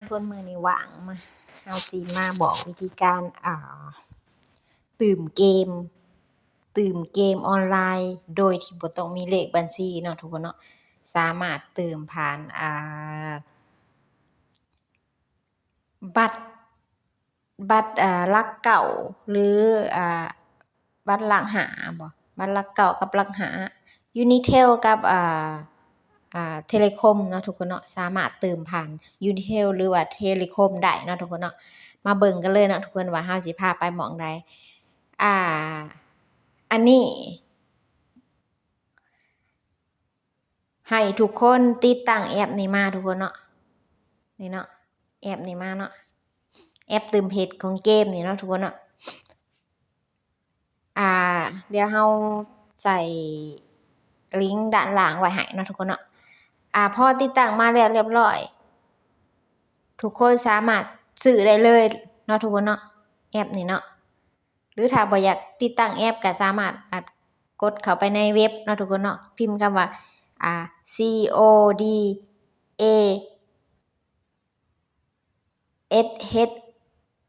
ຄົນ ມື້ນີ້ວ່າງ ມາ ເຮົາຊິມາບອກວິທີການ ອ່າ ຕື່ມເກມ ຕື່ມເກມອອນລາຍໂດຍທີ່ບໍ່ຕ້ອງມີເລກບັນຊີເນາະທຸກຄົນເນາະ. ສາມາດຕື່ມຜ່ານ ອ່າ ບັດ ບັດ ອ່າ ຫຼັກເກົ້າ ຫຼື ອ່າ ບັດຫຼັກຫ້າບໍ ບັດຫຼັກເກົ້າກັບຫຼັກຫ້າ ຢູນິເທວກັບ ອ່າ ອ່າ ເທເລຄອມເນາະທຸກຄົນເນາະ. ສາມາດຕື່ມຜ່ານຢູນິເທວ ຫຼືວ່າເທເລຄອມໄດ້ເນາະທຸກຄົນເນາະ. ມາເບິ່ງກັນເລີຍເນາະທຸກຄົນ ວ່າເຮົາຊິພາໄປໝ່ອງໃດ. ອ່າ ອັນນີ້ ໃຫ້ທຸກຄົນຕິດຕັ້ງແອັບນີ້ມາທຸກຄົນເນາະ. ນີ້ເນາະ ແອັບນີ້ມາເນາະ ແອັບຕື່ມເພັດຂອງເກມນີ້ເນາະທຸກຄົນເນາະ. ອ່າ ດຽວເຮົາໃສ່ລິງດ້ານລ່າງໄວ້ໃຫ້ເນາະທຸກຄົນເນາະ. ອ່າ ພໍຕິດຕັ້ງມາແລ້ວຮຽບຮ້ອຍ ທຸກຄົນສາມາດຊື້ໄດ້ເລີຍເນາະທຸກຄົນເນາະ ແອັບນີ້ເນາະ. ຫຼືຖ້າບໍ່ຢາກຕິດຕັ້ງແອັບ ກໍສາມາດ ອາດ ກົດເຂົ້າໄປໃນເວັບເນາະທຸກຄົນເນາະ. ພິມຄຳວ່າ ອ່າ C O D A S H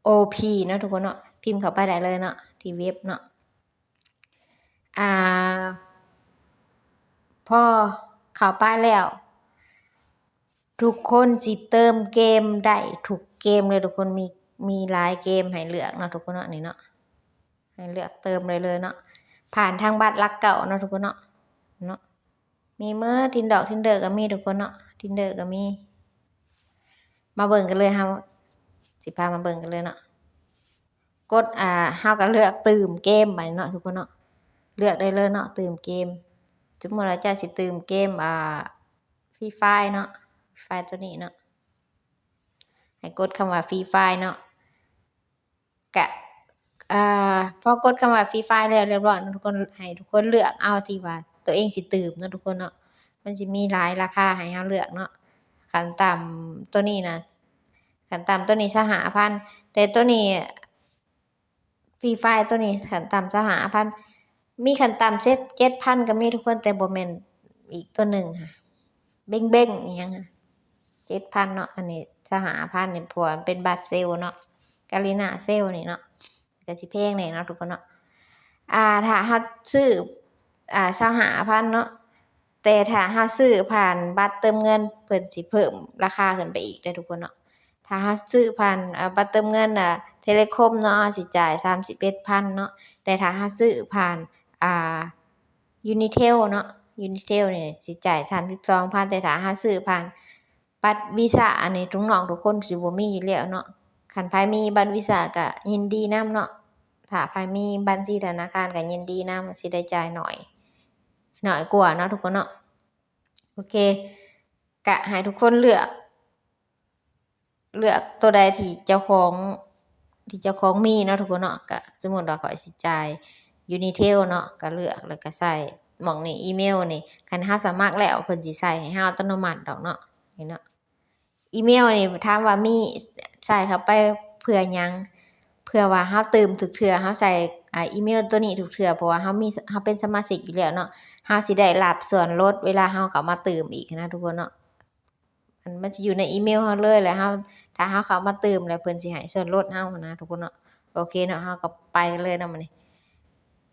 O P ເນາະທຸກຄົນເນາະ. ພິມເຂົ້າໄປໄດ້ເລີຍເນາະ ທີ່ເວັບເນາະ. ອ່າ ພໍເຂົ້າໄປແລ້ວ ທຸກຄົນຊິເຕີມເກມໄດ້ທຸກເກມເລີຍທຸກຄົນ. ມີ ມີຫຼາຍເກມໃຫ້ເລືອກເນາະທຸກຄົນເນາະ ນີ້ເນາະ. ໃຫ້ເລືອກເຕີມໄດ້ເລີຍເນາະ ຜ່ານທາງບັດຫຼັກເກົ້າເນາະທຸກຄົນເນາະ ເນາະ. ມີເໝິດ Tinder Tinder ກໍມີທຸກຄົນເນາະ Tinder ກໍມີ. ມາເບິ່ງກັນເລີຍ ເຮົາຊິພາມາເບິ່ງກັນເລີຍເນາະ. ກົດ ອ່າ ເຮົາກໍເລືອກຕື່ມເກມໄປເນາະທຸກຄົນເນາະ ເລືອກໄດ້ເລີຍເນາະ ຕື່ມເກມ. ສົມມຸດວ່າເຈົ້າຊິຕື່ມເກມ ອ່າ Free Fire ເນາະ Free Fire ຕົວນີ້ເນາະ ໃຫ້ກົດຄຳວ່າ Free Fire ເນາະ. ກະ ອ່າ ພໍກົດຄຳວ່າ Free Fire ແລ້ວຮຽບຮ້ອຍເນາະທຸກຄົນ ໃຫ້ທຸກຄົນເລືອກເອົາທີ່ວ່າຕົວເອງຊິຕື່ມເນາະທຸກຄົນເນາະ. ມັນຊິມີຫຼາຍລາຄາໃຫ້ເຮົາເລືອກເນາະ. ຂັ້ນຕ່ຳຕົວນີ້ນະ ຂັ້ນຕ່ຳຕົວນີ້ຊາວຫ້າພັນ ແຕ່ຕົວນີ້ Free Fire ຕົວນີ້ຂັ້ນຕ່ຳຊາວຫ້າພັນ ມີຂັ້ນຕ່ຳເຈັດ ເຈັດພັນກໍມີທຸກຄົນ ແຕ່ບໍ່ແມ່ນອີກຕົວໜຶ່ງຫະ ເບັງໆ ອີຫຍັງຫະ ເຈັດພັນເນາະ. ອັນນີ້ຊາວຫ້າພັນນີ້ ເພາະວ່າມັນເປັນບັດເຊວເນາະ ກາລີນາເຊວນີ້ເນາະ ກໍຊິແພງແດ່ເນາະທຸກຄົນເນາະ. ອ່າ ຖ້າເຮົາຊື້ ອ່າ ຊາວຫ້າພັນເນາະ ແຕ່ຖ້າເຮົາຊື້ຜ່ານບັດເຕີມເງິນ ເພິ່ນຊິເພີ່ມລາຄາຂຶ້ນໄປອີກເດີທຸກຄົນເນາະ. ຖ້າເຮົາຊື້ຜ່ານ ອ່າ ບັດເຕີມເງິນ ອ່າ ເທເລຄອມເນາະ ເຮົາຊິຈ່າຍສາມສິບເອັດພັນເນາະ ແຕ່ຖ້າເຮົາຊື້ຜ່ານ ອ່າ ຢູນິເທວເນາະ ຢູນິເທວນີ້ຊິຈ່າຍສາມສິບສອງພັນ ແຕ່ຖ້າເຮົາຊື້ຜ່ານບັດວີຊາ ອັນນີ້ທຸກນ້ອງທຸກຄົນຊິບໍ່ມີຢູ່ແລ້ວເນາະ. ຄັນໃຜມີບັດວີຊາກໍຍິນດີນຳເນາະ ຖ້າໃຜມີບັນຊີທະນາຄານກໍຍິນດີນຳ ຊິໄດ້ຈ່າຍໜ້ອຍ ໜ້ອຍກວ່າເນາະທຸກຄົນເນາະ. ໂອເຄ ກະໃຫ້ທຸກຄົນເລືອກ ເລືອກຕົວໃດທີ່ເຈົ້າຂອງ ທີ່ເຈົ້າຂອງມີເນາະທຸກຄົນເນາະ. ກະສົມມຸດວ່າຂ້ອຍຊິຈ່າຍຢູນິເທວເນາະ ກະເລືອກແລ້ວກະໃສ່ໝ່ອງນີ້ ອີເມວນີ້ ຄັນເຮົາສະໝັກແລ້ວເພິ່ນຊິໃສ່ໃຫ້ເຮົາອັດຕະໂນມັດດອກເນາະ ນີ້ເນາະ. ອີເມວນີ້ຖາມວ່າມີໃສ່ເຂົ້າໄປເພື່ອຫຍັງ? ເພື່ອວ່າເຮົາຕື່ມທຸກເທື່ອ ເຮົາໃສ່ ອ່າ ອີເມວຕົວນີ້ທຸກເທື່ອ ເພາະວ່າເຮົາມີ ເຮົາເປັນສະມາຊິກຢູ່ແລ້ວເນາະ ເຮົາຊິໄດ້ຮັບສ່ວນລົດເວລາເຮົາເຂົ້າມາຕື່ມອີກນະທຸກຄົນເນາະ. ມັນ ມັນຊິຢູ່ໃນອີເມວເຮົາເລີຍ ແລ້ວເຮົາ ຖ້າເຮົາເຂົ້າມາຕື່ມແລ້ວ ເພິ່ນຊິໃຫ້ສ່ວນລົດເຮົາຫັ້ນນະທຸກຄົນເນາະ. ໂອເຄເນາະ ເຮົາກໍໄປກັນເລີຍເນາະມື້ນີ້.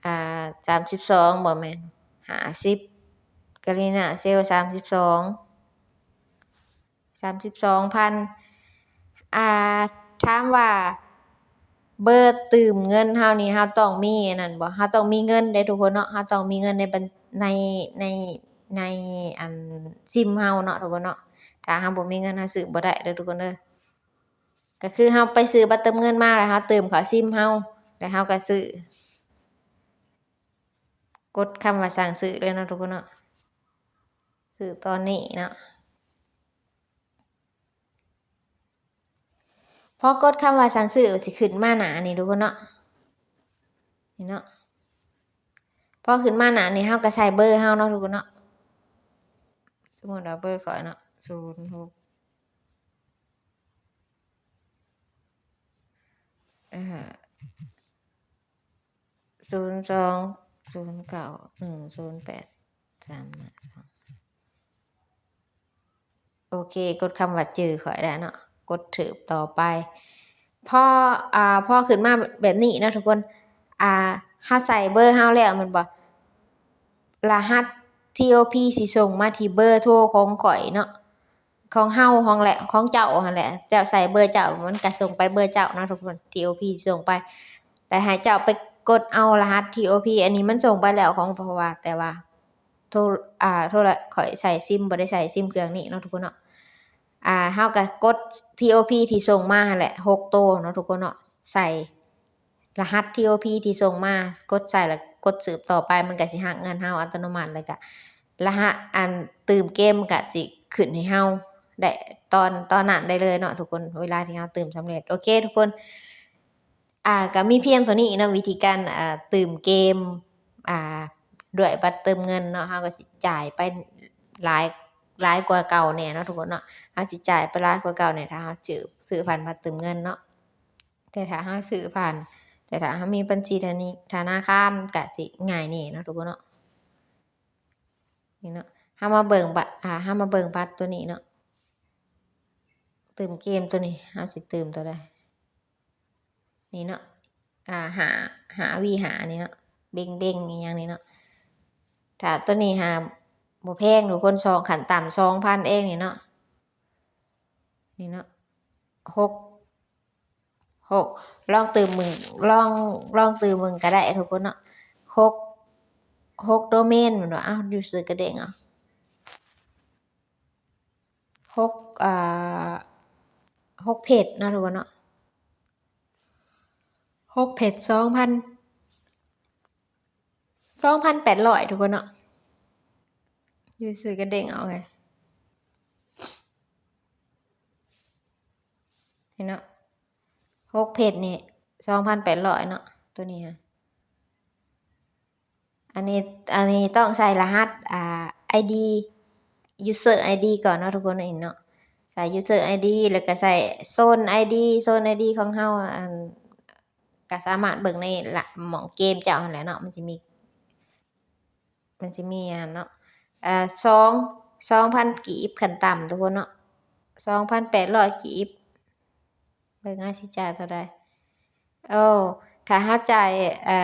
ອ່າ ສາມສິບສອງ ບໍ່ແມ່ນ ຫ້າສິບ ກາລີນາເຊວ ສາມສິບສອງ ສາມສິບສອງພັນ. ອ່າ ຖາມວ່າເບີຕື່ມເງິນເຮົານີ້ ເຮົາຕ້ອງມີອັນນັ້ນບໍ່? ເຮົາຕ້ອງມີເງິນເດ້ທຸກຄົນເນາະ ເຮົາຕ້ອງມີເງິນໃນບັນ ໃນ ໃນ ໃນອັນຊິມເຮົາເນາະທຸກຄົນເນາະ. ຖ້າເຮົາບໍ່ມີເງິນ ເຮົາຊື້ບໍ່ໄດ້ເດີທຸກຄົນເດີ. ກໍຄືເຮົາໄປຊື້ບັດເຕີມເງິນມາ ແລ້ວເຮົາຕື່ມເຂົ້າຊິມເຮົາ ແລ້ວເຮົາກໍຊື້. ກົດຄຳວ່າສັ່ງຊື້ເລີຍເນາະທຸກຄົນເນາະ ຊື້ຕອນນີ້ເນາະ. ພໍກົດຄຳວ່າສັ່ງຊື້ ຊິຂຶ້ນມາໜ້ານີ້ທຸກຄົນເນາະ ນີ້ເນາະ. ພໍຂຶ້ນມາໜ້ານີ້ ເຮົາກໍໃສ່ເບີເຮົາເນາະທຸກຄົນເນາະ. ສົມມຸດວ່າເບີຂ້ອຍເນາະ ສູນຫົກ ເອີ ສູນສອງ ສູນເກົ້າ ໜຶ່ງ ສູນແປດ ສາມ ຫ້າ ສອງ. ໂອເຄ ກົດຄຳວ່າຈື່ຂ້ອຍໄດ້ເນາະ. ກົດສືບຕໍ່ໄປ. ພໍ ອາ ພໍຂຶ້ນມາແບບນີ້ເນາະທຸກຄົນ ອາ ເຮົາໃສ່ເບີເຮົາແລ້ວແມ່ນບໍ່? ລະຫັດ ທີໂອພີ ຊິສົ່ງມາທີ່ເບີໂທຂອງຂ້ອຍເນາະ ຂອງເຮົາຫັ້ນແຫຼະ ຂອງເຈົ້າຫັ້ນແຫຼະ. ເຈົ້າໃສ່ເບີເຈົ້າ ມັນກະສົ່ງໄປເບີເຈົ້າເນາະທຸກຄົນ ທີໂອພີ ຊິສົ່ງໄປ. ແລ້ວໃຫ້ເຈົ້າໄປກົດເອົາລະຫັດ ທີໂອພີ ອັນນີ້ມັນສົ່ງໄປແລ້ວຂອງ ເພາະວ່າ ແຕ່ວ່າ ໂທ ອາ ໂທລະ ຂ້ອຍໃຊ້ຊິມ ບໍ່ໄດ້ໃຊ້ຊິມເຄື່ອງນີ້ເນາະທຸກຄົນເນາະ. ອາ ເຮົາກະກົດ ທີໂອພີ ທີ່ສົ່ງມາຫັ້ນແຫຼະ ຫົກໂຕເນາະທຸກຄົນເນາະ ໃສ່ລະຫັດ ທີໂອພີ ທີ່ສົ່ງມາ ກົດໃສ່ ແລ້ວກົດສືບຕໍ່ໄປ ມັນກະຊິຫັກເງິນເຮົາອັດຕະໂນມັດ. ແລ້ວກະລະຫັດ ອັນ ຕື່ມເກມ ກະຊິຂຶ້ນໃຫ້ເຮົາໄດ້ຕອນ ຕອນນັ້ນໄດ້ເລີຍເນາະທຸກຄົນ ເວລາທີ່ເຮົາຕື່ມສຳເລັດ. ໂອເຄທຸກຄົນ ອາ ກະມີພຽງເທົ່ານີ້ເນາະ ວິທີການ ອາ ຕື່ມເກມ ອາ ດ້ວຍບັດເຕີມເງິນເນາະ. ເຮົາກະຊິຈ່າຍໄປຫຼາຍ ຫຼາຍກວ່າເກົ່າແດ່ເນາະທຸກຄົນເນາະ ເຮົາຊິຈ່າຍໄປຫຼາຍກວ່າເກົ່າແດ່ ຖ້າເຮົາຊື້ ຊື້ຜ່ານບັດເຕີມເງິນເນາະ. ແຕ່ຖ້າເຮົາຊື້ຜ່ານ ແຕ່ຖ້າເຮົາມີບັນຊີທະນິ ທະນາຄານ ກະຊິງ່າຍແດ່ເນາະທຸກຄົນເນາະ. ນີ້ເນາະ ເຮົາມາເບິ່ງບະ ອາ ເຮົາມາເບິ່ງບັດໂຕນີ້ເນາະ ຕື່ມເກມໂຕນີ້ ເຮົາຊິຕື່ມໂຕໃດ? ນີ້ເນາະ ອາ ຫ້າ ຫ້າ ວີ ຫ້າ ນີ້ເນາະ ເບັງໆ ອີ່ຫຍັງນີ້ເນາະ. ຖ້າໂຕນີ້ຫາບໍ່ແພງທຸກຄົນ ສອງ ຂັ້ນຕ່ຳສອງພັນເອງນີ້ເນາະ. ນີ້ເນາະ ຫົກ ຫົກ ລອງຕື່ມເບິ່ງ ລອງ ລອງຕື່ມເບິ່ງກະໄດ້ທຸກຄົນເນາະ. ຫົກ ຫົກໂດເມນແມ່ນບໍ່? ອ້າວ ຢູ່ຊື່ກະເດ້ງເອົາ ຫົກ ອ່າ ຫົກເພຈເນາະທຸກຄົນເນາະ ຫົກເພຈ ສອງພັນ ສອງພັນແປດຮ້ອຍທຸກຄົນເນາະ ຢູ່ຊື່ກະເດ້ງເອົາເລີຍ. ນີ້ເນາະ ຫົກເພຈນີ້ ສອງພັນແປດຮ້ອຍເນາະ ໂຕນີ້ຫະ. ອັນນີ້ ອັນນີ້ຕ້ອງໃສ່ລະຫັດ ອ່າ ໄອດີ ຢູເຊີໄອດີ ກ່ອນເນາະທຸກຄົນ ນີ້ເນາະ ໃສ່ຢູເຊີໄອດີ ແລ້ວກະໃສ່ໂຊນໄອດີ ໂຊນໄອດີຂອງເຮົາ ອັນ ກະສາມາດເບິ່ງໃນລະ ໝ່ອງເກມເຈົ້າຫັ້ນແຫຼະເນາະ ມັນຊິມີ ມັນຊິມີອັນເນາະ ເອີ ສອງ ສອງພັນກີບຂັ້ນຕ່ຳທຸກຄົນເນາະ ສອງພັນແປດຮ້ອຍກີບ. ເບິ່ງເຮົາຊິຈ່າຍເທົ່າໃດ? ໂອ້ ຖ້າເຮົາຈ່າຍ ເອີ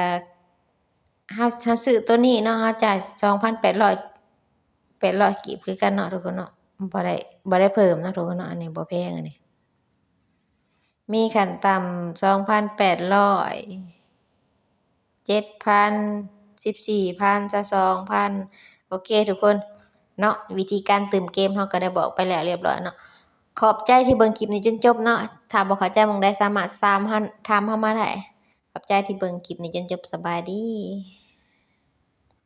ເຮົາ ເຮົາຊື້ໂຕນີ້ເນາະ ເຮົາຈ່າຍສອງພັນແປດຮ້ອຍ ແປດຮ້ອຍກີບຄືກັນເນາະທຸກຄົນເນາະ ບໍ່ໄດ້ ບໍ່ໄດ້ເພີ່ມເນາະທຸກຄົນເນາະ ອັນນີ້ບໍ່ແພງ ອັນນີ້ ມີຂັ້ນຕ່ຳສອງພັນແປດຮ້ອຍ ເຈັດພັນ ສິບສີ່ພັນ ຊາວສອງພັນ. ໂອເຄທຸກຄົນເນາະ ວິທີການຕື່ມເກມເຮົາກະໄດ້ບອກໄປແລ້ວລຽບລ້ອຍເນາະ. ຂອບໃຈທີ່ເບິ່ງຄລິບນີ້ຈົນຈົບເນາະ ຖ້າບໍ່ເຂົ້າໃຈໝ່ອງໃດສາມາດຖາມເຮົາ ຖາມເຮົາມາໄດ້. ຂອບໃຈທີ່ເບິ່ງຄລິບນີ້ຈົນຈົບ ສະບາຍດີ.